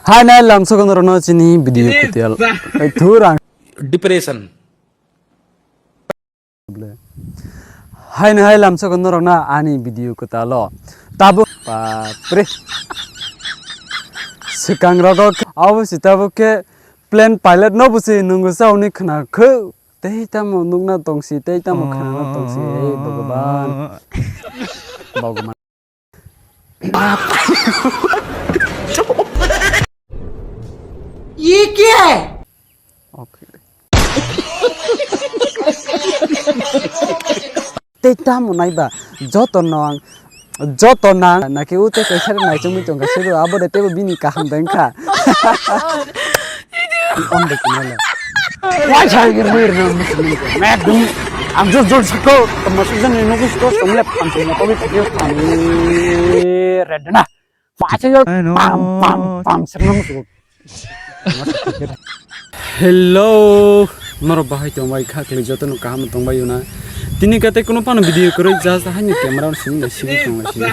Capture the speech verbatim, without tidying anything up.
Hai nai lamsok norokno chini video kutial. Ai thurang. Depression. Hai nai lamsok norokno ani video kutalo. Tabuk bapre. Swkang rogo abo si tabuk khe plane pilot no busi nungo sauni khna khu. Tei tamo nukna tongsi, tei tamo khna tongsi, ei Bhagwan. Bhagwan. Ye kya hai? Okay. Tei tamo naiba joto nang, joto nang naki u tei kaisa nai chungwi tongkha sero abo de tebo bini kaham dengkha. Why are you here? Ekdom ang jor jor sako, masuk jani nugis ko, tongle pam pam ko bi pam redna. Pacha yo pam pam pam sirna musugo. Hello, norok bahai tongbai kha kle joto no kaham tongbai yuna. Tini kate kuno pano video kwrwi just haini camera on sini sini tongbai sini.